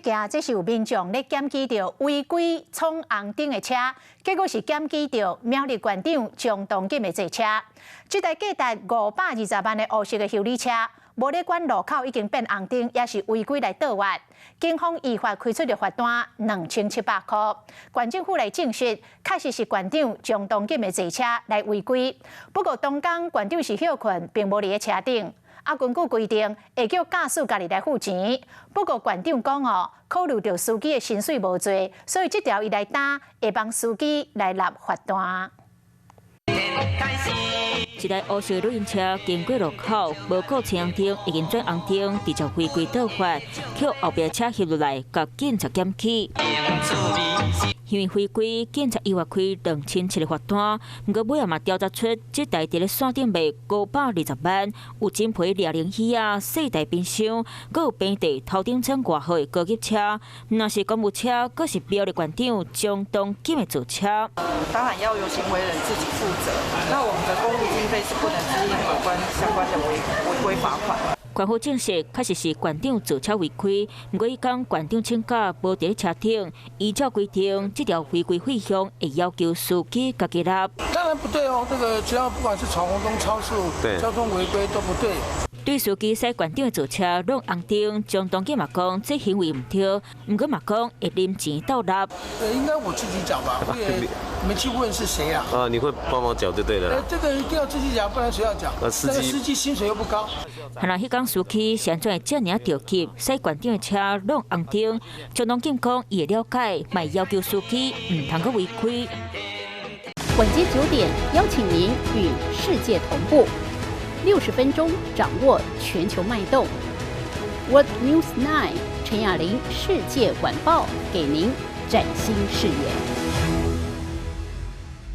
件這是有民眾咧檢舉著違規闖紅燈的車，結果是檢舉著苗栗縣長張東錦的坐車。這台價值520萬的烏色的休旅車，無咧管路口已經變紅燈，也是違規來倒彎。警方依法開出著罰單2700箍。縣政府來證實，確實是縣長張東錦的坐車來違規。不過當工縣長是歇睏，並無佇咧車頂。啊，根據規定，會叫駕駛家己來付錢。不過縣長講哦，考慮著司機的薪水無濟，所以這條伊來擔，會幫司機來納罰單。一台烏色旅行車經過路口，無顧青燈，已經轉紅燈，直接違規倒彎，予後壁車翕落來，共警察檢舉。因為違規，警察依法開2700的罰單。毋過尾仔嘛調查出，這台佇咧線頂賣520萬，有真皮掠鈴椅仔、細台冰箱，閣有平地頭等艙外號的高級車，毋但是公務車，閣是苗栗縣長張東錦的座車。當然要由行為人自己負責。那我們的公務經費是不能支應有關相關的違規罰款。縣府證實，確實是縣長座車違規。毋過伊講縣長請假無佇咧車頂，依照規定，這條違規費用會要求司機家己納。當然不對哦，這個只要不管是闖紅燈、超速、交通違規都不對。對司機駛縣長的座車挵紅燈，張東錦嘛講這行為毋對，毋過嘛講會啉錢鬥納。應該我自己繳吧，我也沒去問是誰啊。啊，你會幫忙繳就對了。這個一定要自己繳，不然誰要繳？那司機，司機薪水又不高。啊若彼工司機是按怎會遮爾著急，駛縣長的車挵紅燈，張東錦講伊會了解，嘛會要求司機毋通閣違規。晚間9點，邀請您與世界同步。60分鐘掌握全球脈動。World News 9 陳雅玲世界晚報給您嶄新視野。